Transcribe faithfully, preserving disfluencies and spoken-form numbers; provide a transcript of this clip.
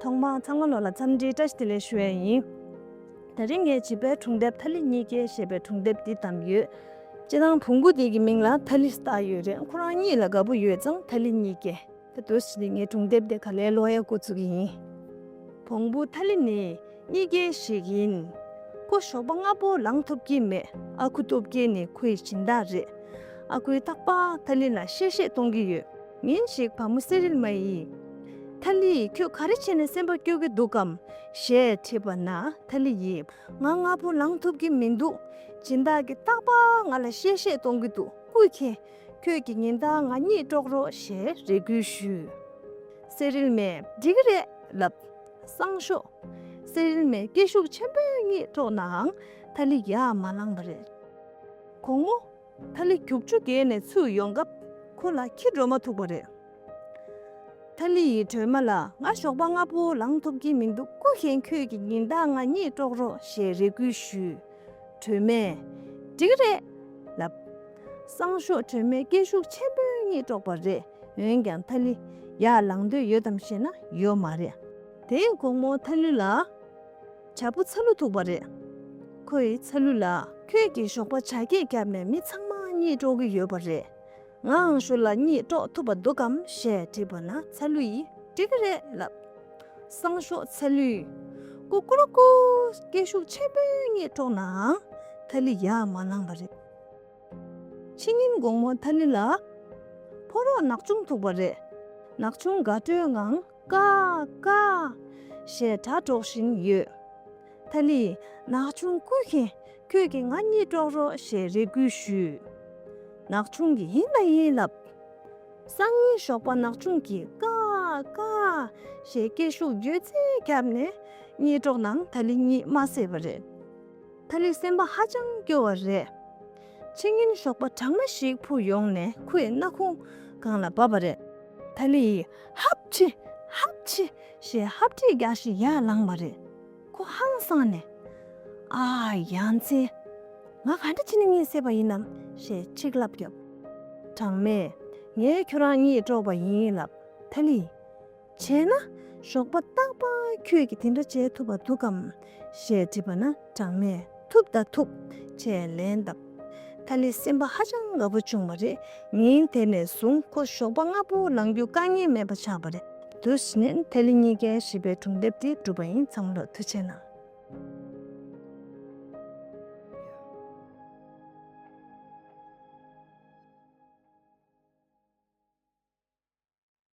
ཐོག་མར་ཚང་མ་ལོ་ལ་འཚམས་འདྲི་བཀྲ་ཤིས་བདེ་ལེགས་ཞུ་ཡ་ཡིན། དེ་རིང་ངས་བྱིས་པའི་སྒྲུང་དེབ་ཐ་ལི་གཉིས་ཀའི་ཞེས་པའི་སྒྲུང་དེབ་འདི་བདམས་ཡོད། སྤྱིར་བཏང་བོང་བུ་འདི་གི་མིང་ལ་ཐ་ལི་བཏགས་ཡོད་རེད། ཁོ་རང་གཉིད་ལ་དགའ་པོ་ཡོད་ཙང་ཐ་ལི་གཉིས་ཀ། ད་དུས་ནི་ངས་སྒྲུང་དེབ་དེ་ག་ལེར་ཀློག་ཡ་འགོ་བཙུགས་ཀྱི་ཡིན། བོང་བུ་ཐ་ལི་ནི་གཉིས་ཀའི་ཞིག་ཡིན། ཁོ་ཞོགས་པ་སྔ་པོ་ལངས་ཐུབ་ཀྱི་མེད། ཨ་ཁུ་སྟོབས་རྒྱལ་ནི་ཁོའི་སྦྱིན་བདག་རེད། ཨ་ཁུས་རྟག་པར་ཐ་ལི་ལ་གཤེ་གཤེ་གཏོང་གི་ཡོད། ཉིན་ཞིག་བུ་མོ་སེ་རིལ་མ་ཡིས། ཐ་ལི་ཁྱོད་ག་རེ་བྱས་ནས་སེམས་པ་སྐྱོ་གི་འདུག་གམ། ཞེས་དྲིས་པ་ན་ཐ་ལི་ཡིས། ང་སྔ་པོ་ལངས་ཐུབ་ཀྱི་མི་འདུག་སྦྱིན་བདག་གིས་རྟག་པར་ང་ལ་གཤེ་གཤེ་གཏོང་གི་འདུག་སྐུ་མཁྱེན། ཁྱོད་ཀྱིས་ཉིན་ལྟར་ང་གཉིད་དཀྲོག་རོགས་ཞེས་རེ་སྐུལ་ཞུས། སེ་རིལ་མས་འགྲིག་གི་རེད་ལབ། སང་ཞོགས། སེ་རིལ་མས་སྐད་ཤུགས་ཆེན་པོས་གཉིད་དཀྲོགས་ནའང་ཐ་ལི་ཡར་མ་ལངས་པ་རེད། དགོང་མོ། ཐ་ལི་རྒྱུག་ཆུ་བརྒལ་ནས་ཚུར་ཡོང་སྐབས་ཁོ་ལ་ཁྱི་འགྲོ་མ་ཐུག་པ་རེད། ཐ་ལི་ཡིས་སྒྲོལ་མ་ལ་ང་ཞོགས་པ་སྔ་པོ་ལངས་ཐུབ་ཀྱི་མི་འདུག་སྐུ་མཁྱེན། ཁྱོད་ཀྱིས་ཉིན་ལྟར་ང་གཉིད་དཀྲོག་རོགས་ཞེས་རེ་སྐུལ་ཞུས། སྒྲོལ་མས། འགྲིག་གི་རེད། ལབ། སང་ཞོགས་སྒྲོལ་མས་སྐད་ཤུགས་ཆེན་པོས་གཉིད་དཀྲོགས་པ་རེད། འོན་ཀྱང་ཐ་ལི་ཡར་ལངས་འདོད་ཡོད་དམ་ཞེ་ན་ཡོད་མ་རེད། དེའི་དགོང་མོ་ཐ་ལི་ལ་བྱ་ཕོ་ཚ་ལུ་ཐུག་པ་རེད། ཁོས་ཚ་ལུ་ལ་ཁྱོད་ཀྱིས་ཞོགས་པ་བྱ་སྐད་བརྒྱབ་ནས་མི་ཚང་མ་གཉིད་དཀྲོག་གི་ཡོད་པ་རེད། ངའང་ཞོར་ལ་གཉིད་དཀྲོག་ཐུབ་པ་འདུག་གམ་ཞེས་དྲིས་པ་ན་ཚ་ལུ་ཡིས་འགྲིག་གི་རེད་ལབ། སང་ཞོགས་ཚ་ལུས་ཀུ་ཀུ་རུ་ཀུ་སྐད་ཤུགས་ཆེན་པོས་གཉིད་དཀྲོགས་ནའང་ཐ་ལི་ཡར་མ་ལངས་པ་རེད། ཕྱི་ཉིན་དགོང་མོ་ཐ་ལི་ལ་ཕོ་རོག་ནག་ཆུང་ཐུག་པ་རེད། ནག་ཆུང་དགའ་སྤྲོའི་ངང་ཀ་ཀ་ཞེས་སྒྲ་སྒྲོག་བཞིན་ཡོད། ཐ་ལི། ནག་ཆུང་སྐུ་མཁྱེན། ཁྱོད་ཀྱིས་ང་གཉིད་དཀྲོག་རོགས་ཞེས་རེ་སྐུལ་ཞུས། ནག་ཆུང་གིས་ཡིན་ལ་ཡིན་ལབ། སང་ཉིན་ཞོགས་པ་ནག་ཆུང་གིས་ཀ་ཀ་ཞེས་སྐད་ཤུགས་ཡོད་ཚད་བརྒྱབ་ནས་གཉིད་དཀྲོགས་ནའང་ཐ་ལི་གཉིད་མ་སད་པ་རེད། ཐ་ལིའི་སེམས་པ་ཧ་ཅང་སྐྱོ་བ་རེད། ཕྱི་ཉིན་ཞོགས་པ་གྲང་མོ་ཞིག་འཕུར་ཡོང་ནས་ཁོའི་སྣ་ཁུང་སྒང་ལ་བབས་པ་རེད། ཐ་ལི་ཡིས་ཧབ་ཆི་ཧབ་ཆི་ཞེས་ཧབ་ཁྲིད་རྒྱག་བཞིན་ཡར་ལངས་པ་རེད། ཁོ་ཧང་སངས་ནས། ཨ། ཡ་མཚན། ང་ག་འདྲ་བྱས་ནས་གཉིད་སད་པ་ཡིན་ནམ་ཞེས་ཆིག་ལབ་བརྒྱབ། གྲང་མོས། ངས་ཁྱོད་རང་གཉིད་དཀྲོགས་པ་ཡིན་ལབ། ཐ་ལི། བྱས་ན། ཞོགས་པ་རྟག་པར་ཁྱོད་ཀྱིས་དེ་འདྲ་བྱེད་ཐུབ་པ་འདུག་གམ། ཞེས་དྲིས་པ་ན་གྲང་མོས་ཐུབ་ད་ཐུབ་ཅེས་ལན་བཏབ། ཐ་ལི་སེམས་པ་ཧ་ཅང་དགའ་པོ་བྱུང་བ་རེད། ཉིན་དེ་ནས་བཟུང་ཁོ་ཞོགས་པ་སྔ་པོ་ལངས་རྒྱུ་དཀའ་ངལ་མེད་པ་ཆགས་པ་རེད། དུས་ནས་ཐ་ལི་གཉིས་ཀའི་ཞེས་པའི་སྒྲུང་དེབ་དེ་གྲུབ་པ་ཡིན། ཚང་མ་ལ་ཐུགས་རྗེ་གནང་།